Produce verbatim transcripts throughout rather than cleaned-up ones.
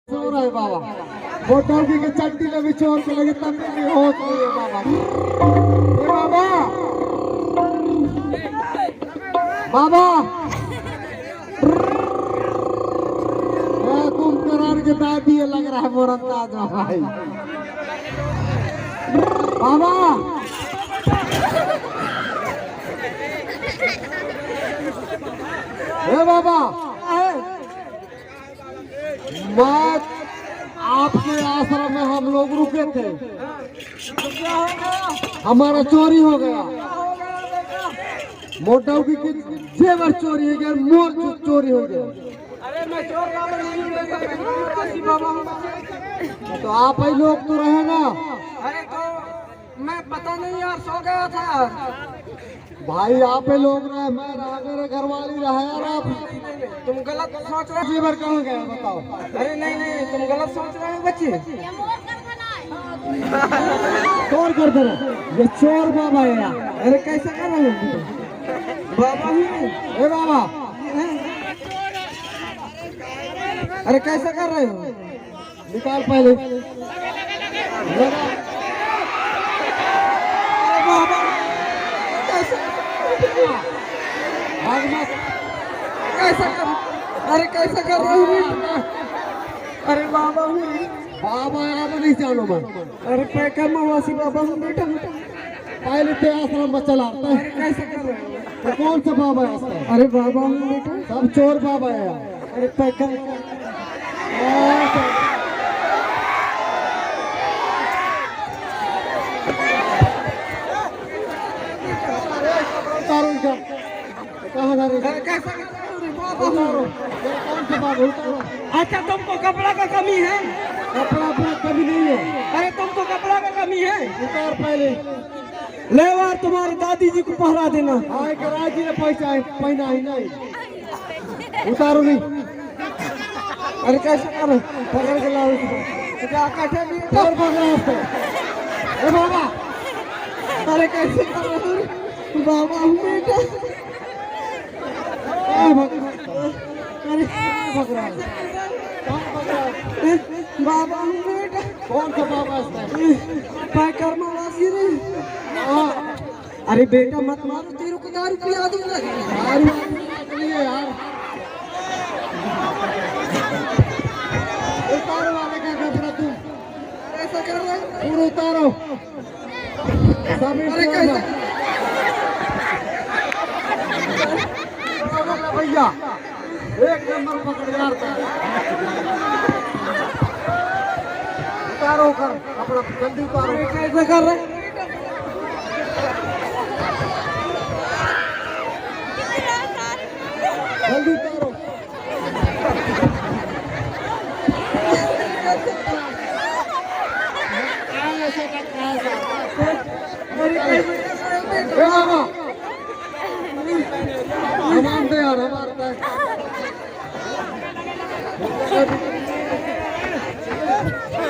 सो रहे बाबा। मोटौकी के चट्टी में भी चोर के लगे, तब भी होश नहीं है बाबा। ए बाबा, बाबा, ए कुंभकर्ण के दादी ये लग रहा है मोर अंदाज में भाई। बाबा, ए बाबा, मैं आपके आश्रम में हम लोग रुके थे, हमारा चोरी हो गया। मोटौकी के जेवर चोरी हो गया, मोर चो-, चोरी हो गया। अरे मैं चोर का बना नहीं, मैं तो बाबा हूँ। तो आप ही लोग तो रहे ना। अरे तो मैं पता नहीं यार, सो गया था यार। भाई, आप ही लोग रहे, मैं रहा, मेरे घर वाली रहा यार। आप तुम गलत सोच रहे हो। जेवर कहाँ गया बताओ? अरे नहीं नहीं, तुम गलत सोच रहे हो बच्चे। चोर कर दे रहे, ये चोर बाबा है यार। अरे कैसे कर रहे हो? बाबा हूँ। ए बाबा, अरे कैसे कर रहे हो? निकाल पहले। अरे बाबा, कैसे? भाग मत। कैसा कर, अरे कैसा कर रहे हो? अरे बाबा हूँ। बाबा आप नहीं जानो मैं। अरे पैकर मवासी बाबा हूँ बेटा। पहले ते आश्रम में चला। अरे कैसे कर रहे हो? तो कौन सा बाबा है इसका? अरे बाबा हूँ बेटा। सब चोर बाबा है यार। अरे पैकर। उतारो इनका। कहाँ जा रहे हैं? अरे कैसा कर रहे हो रे बाबा? उतारो। ये कौन सा बाबा? उतारो। अच्छा, तुमको कपड़ा का कमी है? कपड़ा, अपना कमी नहीं है। अरे तुमको कपड़ा का कमी है? उतार पहले। ले यार, तुम्हारी दादी जी को पहरा देना। हाँ, एक राजी ने पैसा है, पहना ही नहीं। उतारो नहीं। अरे कैसे करो? पकड़ के लाओ इसको। जा, कटे भी। और पकड़ा उसको। ए बाबा। अरे कैसे करो? बाबा हूँ बेटा। ए भगवान। अरे कहाँ पकड़ा है? कहाँ पकड़ा है? बाबा हूँ बेटा। कौन सा बाबा है इसमें? पैकर्मा वासी रे। हाँ। अरे बेटा मत मारो, तेरे को दारू पिला दूंगा। दारू पिला के लिए यार। उतारो वाले का कपड़ा तू। ऐसा कर रहा है। पूरा उतारो। सभी अरे उतारो। कैसे? भैया। एक नंबर पकड़ यार। उतारो कर, कपड़ा जल्दी उतारो। कैसे कर रहे? जल्दी उतारो। ए बाबा, सामान दे यार, हमारे पास।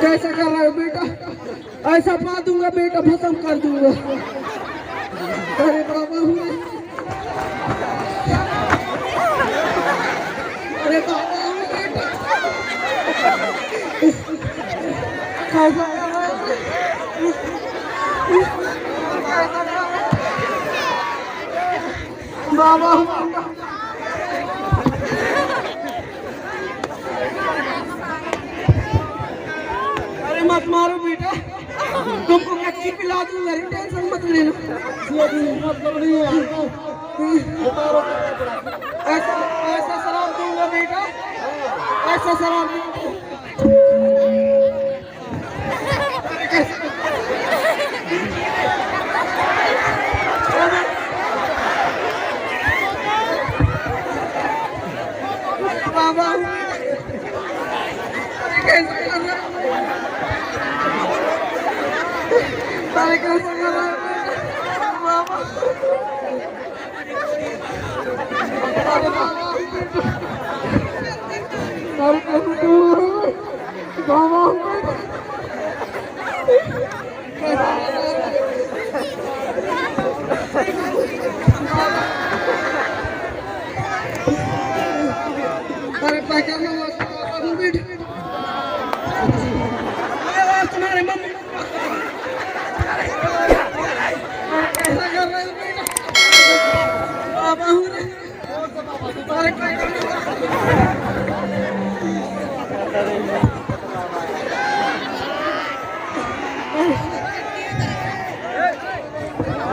कैसा कर रहा है बेटा? ऐसा पा दूंगा बेटा, खत्म कर दूंगा। अरे बाबा हूँ। अरे बाबा हूँ बेटा। कैसा कर रहा है? कैसा कर रहा है? बाबा हूँ। अरे मत मारो बेटा, तुमको कच्ची पिला दूंगा, अरे टेंशन मत लेना। ये भी मतलब नहीं है। ऐसा, ऐसा शराब दूंगा बेटा, ऐसा शराब दूंगा। बाबा, अरे कैसे कर रहा है? अरे कैसे कर रहा है? बाबा। अरे पैसा में मस्त बैठ।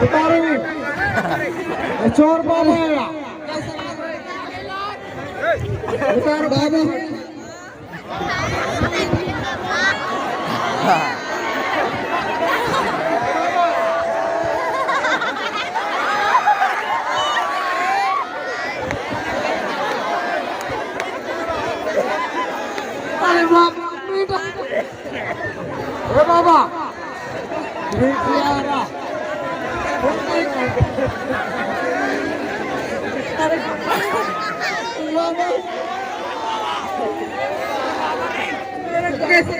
उतारो। चोर बाबा है। उतारो बाबा। अरे बाप रे, बेटा। ए बाबा, भिखियारा। अरे बाबा। कैसे?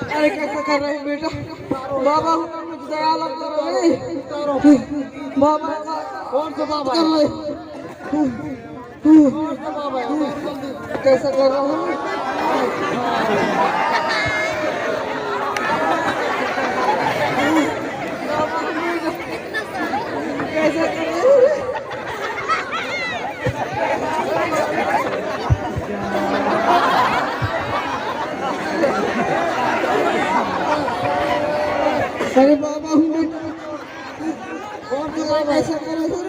अरे कैसे कर रहे हैं बेटा? बाबा, दया लग रहा है। बाबा, कौन सा बाबा कर रहे? कैसे कर रहा हूँ? कैसे कर रहा हूँ? अरे बाबा, हूँ बेटा। और तो बाबा ऐसा करो सर।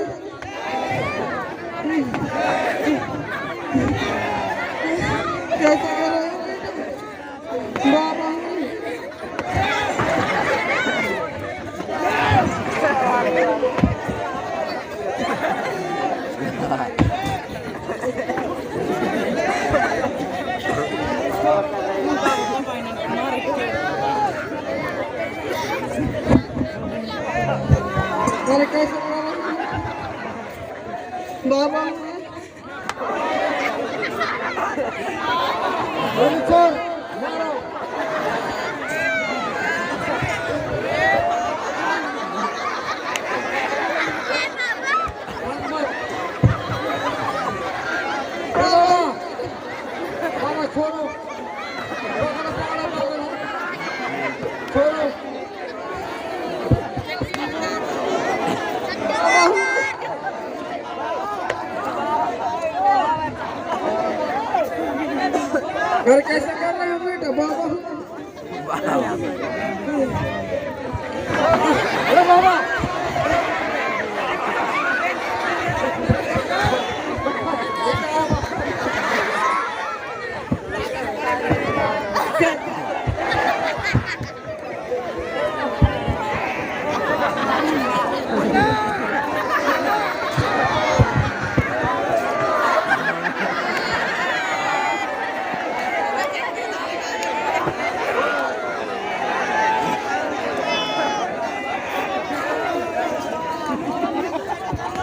कैसे करो? बाबा। अरे कैसे बाबा? बाबा, छोड़ो। छोड़ो। घर कैसे कर रहे हो बेटा? बाबा। अरे बाबा।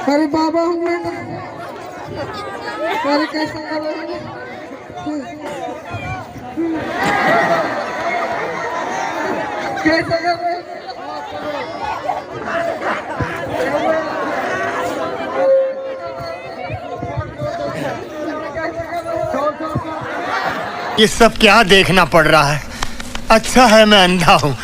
अरे बाबा, हूँ मैं। अरे कैसे कर रहे हो? कैसे कर रहे हो? ये सब क्या देखना पड़ रहा है? अच्छा है मैं अंधा हूँ।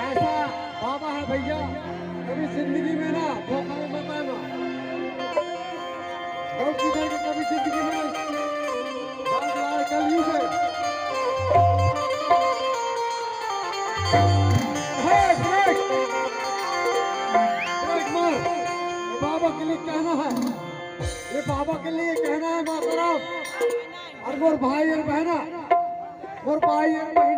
ऐसा बाबा है भैया, कभी जिंदगी में ना धोखा में मत आना। गलती करके कभी जिंदगी में बात आए कलयुग है। हे, ब्रेक! ब्रेक मार। बाबा के लिए कहना है, ये बाबा के लिए कहना है माताराम। अउ मोर भाई अउ बहना, मोर भाई अउ बहना।